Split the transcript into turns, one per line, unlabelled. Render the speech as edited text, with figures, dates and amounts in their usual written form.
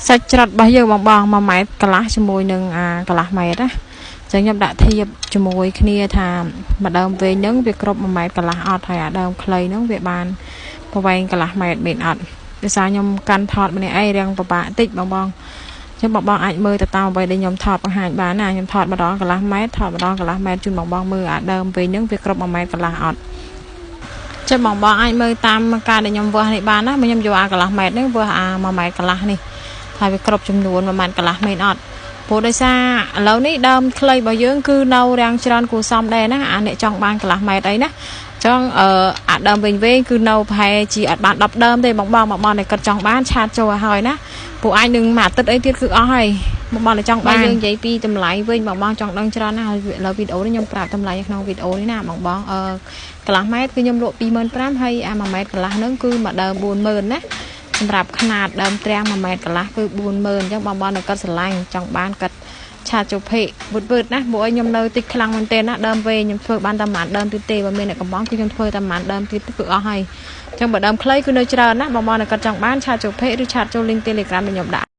សាច់ច្រត់របស់យើងបងបង1ម៉ែត្រកន្លះជាមួយនឹងអាកន្លះម៉ែត្រណាចឹងខ្ញុំដាក់ធៀបជាមួយគ្នាថាមួយដើមវែងហ្នឹងវាគ្រប់1ម៉ែត្រកន្លះអត់ហើយអាដើមខ្លីហ្នឹងវាបានប្រវែងកន្លះម៉ែត្រមែនអត់ដោយសារខ្ញុំកាន់ថតម្នាក់ឯងរាងពិបាកតិចបងបងចឹងបងបងអាចមើលទៅតាមអ្វីដែលខ្ញុំថតបង្ហាញបានណាខ្ញុំថតម្ដងកន្លះម៉ែត្រថតម្ដងកន្លះម៉ែត្រជូនបងបងមើលអាដើមវែងហ្នឹងវាគ្រប់1ម៉ែត្រកន្លះអត់ចឹងបងបងអាចមើលតាមការដែលខ្ញុំវាស់នេះបានណាខ្ញុំយកអាកន្លះម៉ែត្រហ្នឹងវាស់អា1ម៉ែត្រកន្លះនេះថាវាគ្រប់ចំនួន1ម៉ែត្រកន្លះមែនអត់ព្រោះដោយសារឥឡូវនេះដើមខ្លីរបស់យើងគឺនៅរាងច្រើនគួរសមដែរណាអាអ្នកចង់បានកន្លះម៉ែត្រអីណាចឹងអឺអាដើមវិញវិញគឺនៅប្រហែលជាអត់បាន10ដើមទេបងបងបងបងដែលគាត់ចង់បាន chat ចូលឲ្យហើយណាពួកអាចនឹងមួយអាទិត្យអីទៀតគឺអស់ហើយបងបងដែលចង់បានយើងនិយាយពីតម្លៃវិញបងបងចង់ដឹងច្រើនណាស់ហើយឥឡូវវីដេអូនេះខ្ញុំប្រាប់តម្លៃក្នុងវីដេអូនេះណាបងបងអឺកន្លះម៉ែត្រគឺខ្ញុំលក់25,000ហើយអា1ម៉ែត្រកន្លះហ្នឹងគឺមួយដើម40,000ណាសម្រាប់ຂະຫນាតដើមទ្រាំង1ម៉ែត្រកន្លះគឺ40000អញ្ចឹងបងបងនៅគាត់ស្រឡាញ់ចង់បានគាត់ chat ចូល page វឹតវឹតណាព្រោះឲ្យខ្ញុំនៅតិចខ្លាំងមែនទែនណាដើមវែងខ្ញុំធ្វើបានតែប្រហែលដើមទៀតទេបើមានអ្នកកំងគឺខ្ញុំធ្វើតែប្រហែលដើមទៀតគឺអស់ហើយអញ្ចឹងបើដើមខ្លីគឺនៅច្រើនណាបងបងនៅគាត់ចង់បាន chat ចូល page ឬ chat ចូល link Telegram ដែលខ្ញុំដាក់។